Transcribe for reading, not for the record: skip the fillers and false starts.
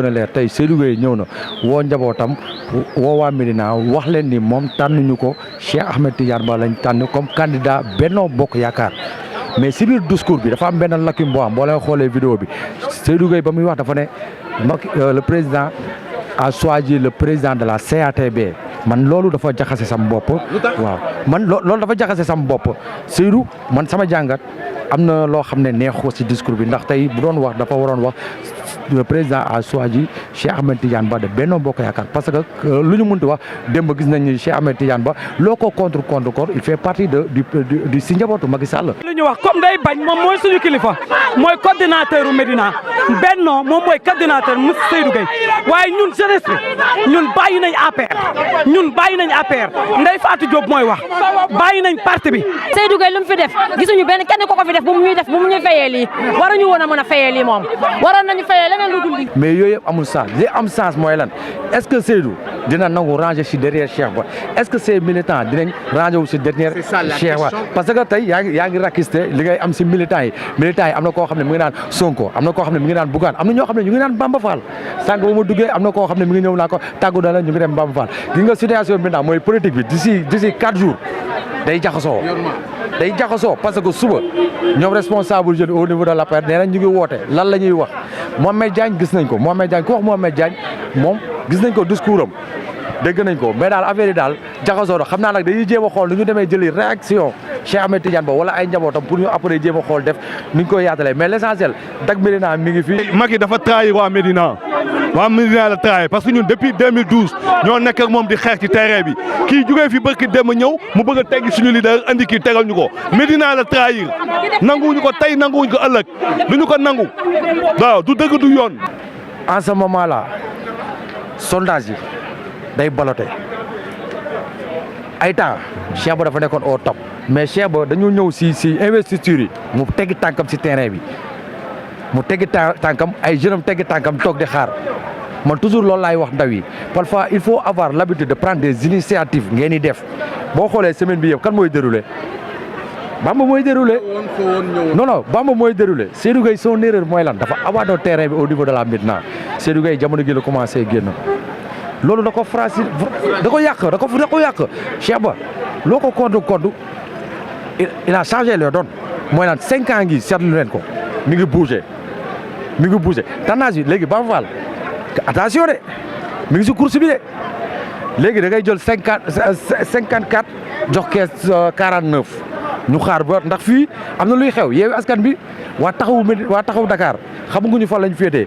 a leer tey Seydou Gueye ñëw na woo njabootam woo waa Médina wax leen ni moom tànnuñu ko Cheikh Ahmed Tidiane Ba lañ tànn comme candidat Benno Bokk Yaakaar mais si biir discours bi dafa am benn lacune boo am boo leen xoolee vidéo bi Seydou Gueye ba muy wax dafa ne le président a choisi le président de la CATB man loolu dafa jaxase sama bopp. waaw man loolu dafa jaxase sama bopp Seydou man sama jàngat am na loo xam ne neexoo si discours bi ndax tey bu doon wax dafa waroon wax le président a choisi Cheikh Ahmed Tidiane Ba de Benno Bokk Yaakaar parce que lu ñu mënti wax démb gis nañ ni Cheikh Ahmed Tidiane Ba loo ko contre il fait partie du si njabootu Macky Sall. lu ñu wax comme day bañ moom mooy suñu kilifa mooy coordinateur u Médina Benno moom mooy coordinateur mu Seydou Gueye waaye ñun jeunesse bi ñun bàyyi nañ APR Ndeye Fatou Diop mooy wax bàyyi nañ parti bi. Seydou Gueye lu mu fi def gisuñu benn kenn ko fi def bu mu ñuy fayee lii waruñu woon a mën a fayee lii moom waroon nañu fayee leneen lu dul lii. mais yooyu yëpp amul sens li am sens mooy lan est-ce que Seydou dina nangu ranger si derrière Cheikh Ba est-ce que ces militants dinañ ranger wu si derrière Cheikh Ba parce que tey yaa ngi rakiste li ngay am si militants yi am na koo xam ne mi ngi naan Sonko am na koo xam ne mi ngi naan Bougane am na ñoo xam ne ñu ngi naan Bamba Fall sànq ba ma duggee am na koo xam ne mi ngi ñëw naa ko tàggu na la ñu ngi dem Bamba Fall gi nga situation bi mooy politique bi d'ici 4 jours day jaxasoo parce que suba ñoom responsable jeune au niveau de l'APR nee nañ ñu ngi woote lan la ñuy wax Mohamed Diagne gis nañ ko Mohamed Diagne ku wax Mohamed Diagne moom gis nañ ko discours am dégg nañ ko mais daal affaire yi daal jaxasoo xam naa nag dañuy jéem a xool nu ñu demee jëli réaction Cheikh Ahmed Tidiane Ba wala ay njabootam pour ñu après jéem a xool def ni ñu koy yaatalee mais l'essentiel Dak Médina mi ngi fi. Macky dafa trahir waa Médina la trahir parce que ñun depuis 2012 ñoo nekk ak moom di xeex ci terrain bi kii jugee fi barki dem ñëw mu bëgg a teggi suñu leader andi kii tegal ñu ko Médina la trahir nanguwuñu ko tey nanguwuñu ko ëllëg duñu ko nangu waaw du dëgg du yoon. En ce moment là sondage yi day baloté ay temps Cheikh Ba dafa nekkoon au top mais Cheikh Ba dañu ñëw si investiture yi mu teggi tànkam si terrain bi mu teggi tànkam ay jeunes am teggi tànkam toog di xaar man toujours loolu laay wax ndaw yi parfois il faut avoir l'habitude de prendre des initiatives ngeen di def boo xoolee semaine bi yëpp kan mooy déroulé Bamba mooy déroulé non Bamba mooy déroulé Seydou Gueye son erreur mooy lan dafa abandonné terrain bi au niveau de la Médina Seydou Gueye jamono gi la commencé génn loolu da ko fracile da ko yàq Cheikh Ba loo ko compte il a changé les donnes mooy lan 5 ans ngi seetlu leen ko mi ngi bougé tendance bi léegi Bamba Fall attention de mi ngi si course bi de léegi da ngay jël 54 jox kees 49 ñu xaar ba ndax fii am na luy xew Yewwi Askan bi waa taxawu Dakar xamuñu fan lañ féetee